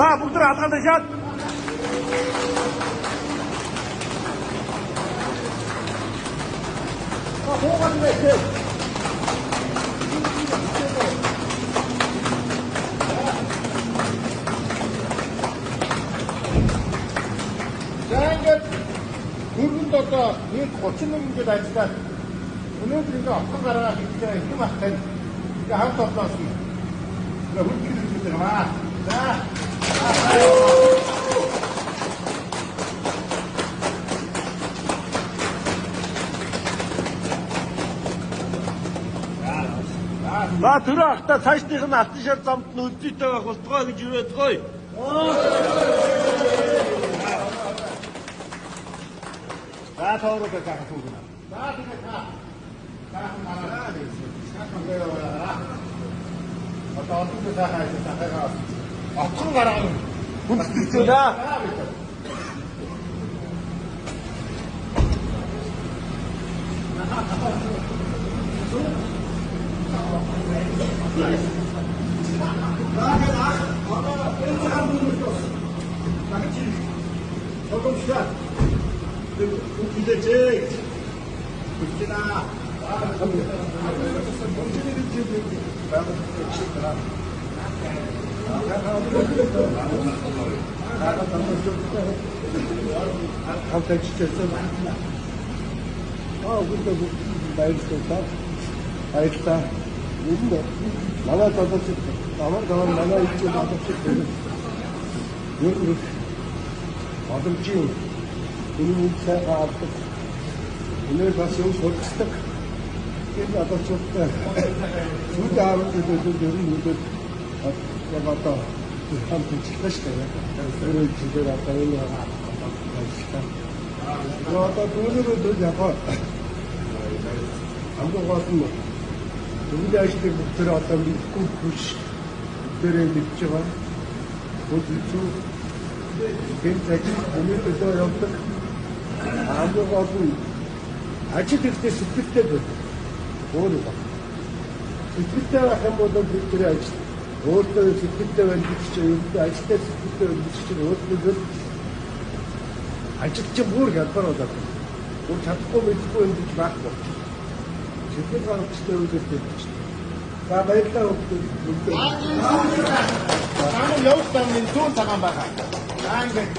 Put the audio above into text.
За бүгд алгаалаа шат. Хууган нэ. За ингээд дөрвөнд одоо нийт 31 жил ажиллаад өнөөдөр ингээд отгон гаргаа хийж байгаа их юм ахтай. Ингээд хамт олоос нь ингээд хүндэтгэл хийж байгаа. За. За түрүү ахта цаашдынх нь алтан шар замд нь үлдээтэй байх болтугай гэж юрээд гоё. За тоороо гахах түүгнэ. За тэгээд та. Сайхан гараа. Сайхан гараа. Одоо олон сайхан ажил сайхаа отгон гараа Хүндэтгэж байна. Баярлалаа. Ер нь манай залуучууд амар даван манай ичээ залуучууд ер нь боломжийн энэ сайхан авдаг. Өнөө бас юм сурцдаг. Энэ залуучуудтай сүүлийн 10 жилүүд ер нь нүдэд яг одоо хамт ажиллаж шүү дээ. Тэр жилээр одоо энэ ажиллаа. Одоо дүүнерүүд яг хамгийн гол нь төвийн ажлыг бүгдээр одоо мэдгүй хүч бүгдээрээ мэдж байгаа. Хүч хэцүү. Гэнт ажил өнөөдөр явдаг. Хамгийн гол нь ажил ихтэй сэтгэлтэй байдаг. Өөр юм. Сэтгэлтэй байх юм бол бүгдээрээ ажил өөртөө сэтгэлтэй байна гэж чинь ерөнхийдөө ажилдаа сэтгэлтэй байна гэж чинь өөртөө ажил чинь бүр хялбар болоод байна. Бүр чадахгүй мэдхгүй юм гэж байхгүй. Сэтгэл гаргachтай үйлдэл хийж байна. За баярлалаа бүгд. Намын явах замын зүүн цагаан байгаа. За ингээд